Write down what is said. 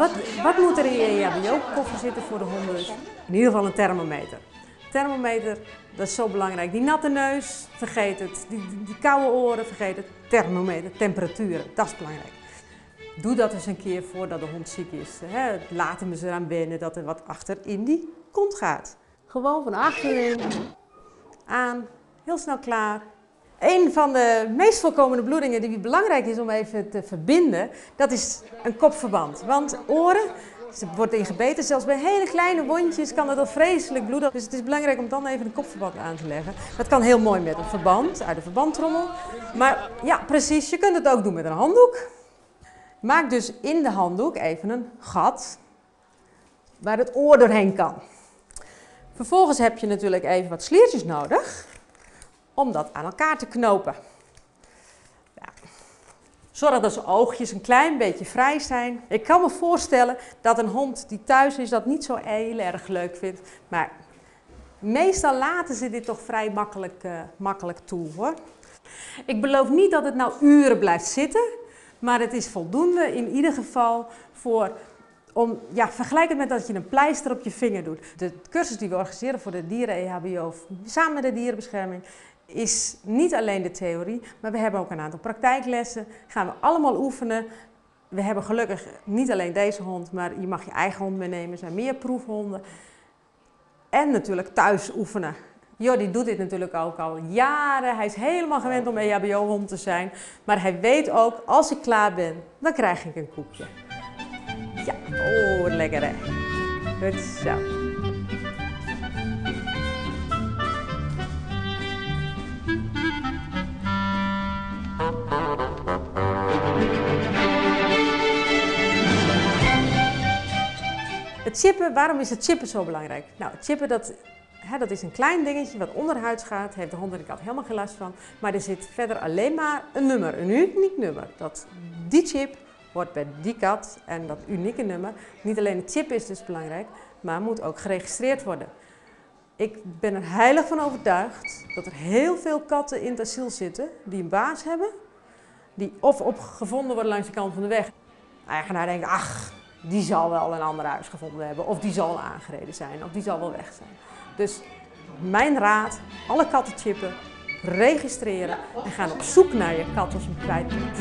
Wat, wat moet er in je EHBO-koffer zitten voor de hond dus? In ieder geval een thermometer. Thermometer, dat is zo belangrijk. Die natte neus, vergeet het. Die, die koude oren, vergeet het. Thermometer, temperaturen, dat is belangrijk. Doe dat eens een keer voordat de hond ziek is. Hè. Laat hem eens eraan wennen dat er wat achter in die kont gaat. Gewoon van achterin, aan, heel snel klaar. Een van de meest voorkomende bloedingen die belangrijk is om even te verbinden, dat is een kopverband. Want oren, ze wordt ingebeten, zelfs bij hele kleine wondjes kan dat al vreselijk bloeden. Dus het is belangrijk om dan even een kopverband aan te leggen. Dat kan heel mooi met een verband, uit de verbandtrommel. Maar ja, precies, je kunt het ook doen met een handdoek. Maak dus in de handdoek even een gat waar het oor doorheen kan. Vervolgens heb je natuurlijk even wat sliertjes nodig om dat aan elkaar te knopen. Ja. Zorg dat zijn oogjes een klein beetje vrij zijn. Ik kan me voorstellen dat een hond die thuis is dat niet zo heel erg leuk vindt. Maar meestal laten ze dit toch vrij makkelijk toe, hoor. Ik beloof niet dat het nou uren blijft zitten, maar het is voldoende in ieder geval voor om, ja, vergelijk het met dat je een pleister op je vinger doet. De cursus die we organiseren voor de dieren-EHBO samen met de dierenbescherming is niet alleen de theorie, maar we hebben ook een aantal praktijklessen. Gaan we allemaal oefenen. We hebben gelukkig niet alleen deze hond, maar je mag je eigen hond meenemen. Er zijn meer proefhonden. En natuurlijk thuis oefenen. Jordi doet dit natuurlijk ook al jaren. Hij is helemaal gewend om EHBO-hond te zijn. Maar hij weet ook, als ik klaar ben, dan krijg ik een koekje. Ja, oh, wat lekker hè. Goed zo. Het chippen, waarom is het chippen zo belangrijk? Nou, het chippen dat is een klein dingetje wat onderhuids gaat, heeft de hond en de kat helemaal geen last van. Maar er zit verder alleen maar een nummer, een uniek nummer. Dat die chip hoort bij die kat en dat unieke nummer. Niet alleen het chip is dus belangrijk, maar moet ook geregistreerd worden. Ik ben er heilig van overtuigd dat er heel veel katten in het asiel zitten die een baas hebben, die of opgevonden worden langs de kant van de weg. De eigenaar denkt, ach, die zal wel een ander huis gevonden hebben, of die zal aangereden zijn, of die zal wel weg zijn. Dus mijn raad, alle katten chippen, registreren en gaan op zoek naar je kat als je hem kwijt bent.